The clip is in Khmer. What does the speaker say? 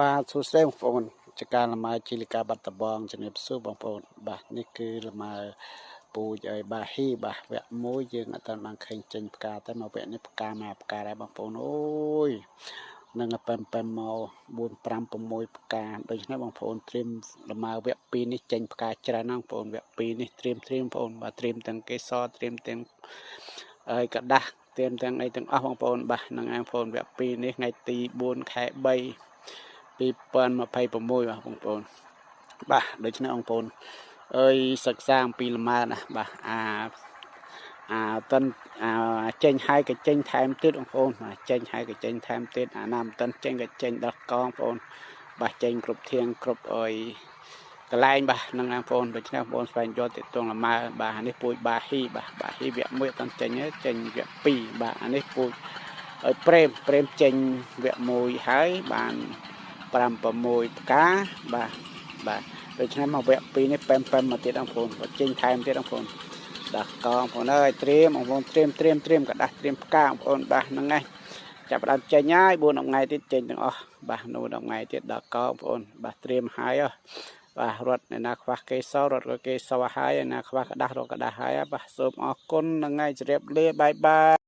បាទសួស្តីបងប្អូនចការលម៉ើជីលកាបាត់ដបងជំរាបសួរបងប្អូនបាទនេះគឺលម៉ើពូជឲ្យបាហ៊ីបាទវគ្គមួយយើងអត់ទាន់បានឃើញចេញផ្កាតែមកវគ្គនេះផ្កាមកផ្កាដែរបងប្អូនអូយនឹងប៉ែមប៉ែមមក4 5 6ផ្កាដូច្នេះបងប្អូនត្រៀមលម៉ើវគ្គ2នេះចេញផ្កាច្រើនណាស់បងប្អូនវគ្គ2នេះត្រៀមត្រៀមបងប្អូនបាទត្រៀមទាំងកេសរត្រៀមទាំងហើយកដាស់ត្រៀមទាំងអីទាំងអស់បងប្អូនបាទនឹងឯងបងប្អូនវគ្គ2នេះថ្ងៃទី4ខែ3 2026បាទបងប្អូនបាទដូច្នេះបងប្អូនអើយសិក្សាអំពីលម៉ើណាបាទអាអាតិនអាចេញហើយក៏ចេញថែមទៀតបងប្អូនបាទចេញហើយក៏ចេញថែមទៀតអាណាមិនតិនចេញក៏ចេញដល់កងបងប្អូនបាទចេញគ្រប់ធៀងគ្រប់អើយកន្លែងបាទនឹងបងប្អូនដូច្នេះបងប្អូនស្វែងយល់ទាក់ទងលម៉ើបាទអានេះពូជបាហ៊ីបាទបាហ៊ីវគ្គ1អត់ទាន់ចេញទេចេញវគ្គ2បាទអានេះពូជឲ្យព្រេមព្រេមចេញវគ្គ1ហើយបាន5 6ផ្កាបាទបាទដូច្នេះមកវគ្គ2នេះប៉ែមប៉ែមមកទៀតបងប្អូនបើចេញថែមទៀតបងប្អូនដោះកបងប្អូនអើយត្រៀមបងប្អូនត្រៀមត្រៀមត្រៀមកដាស់ត្រៀមផ្កាបងប្អូនបាទហ្នឹងហើយចាប់ផ្ដើមចេញហើយ4 10ថ្ងៃទៀតចេញទាំងអស់បាទនោះ10ថ្ងៃទៀតដល់កបងប្អូនបាទត្រៀមហើយបាទរត់អ្នកណាខ្វះកេសររត់ក៏កេសរហើយអ្នកណាខ្វះกระដាស់រត់กระដាស់ហើយបាទសូមអរគុណហ្នឹងហើយជម្រាបលាបាយបាយ។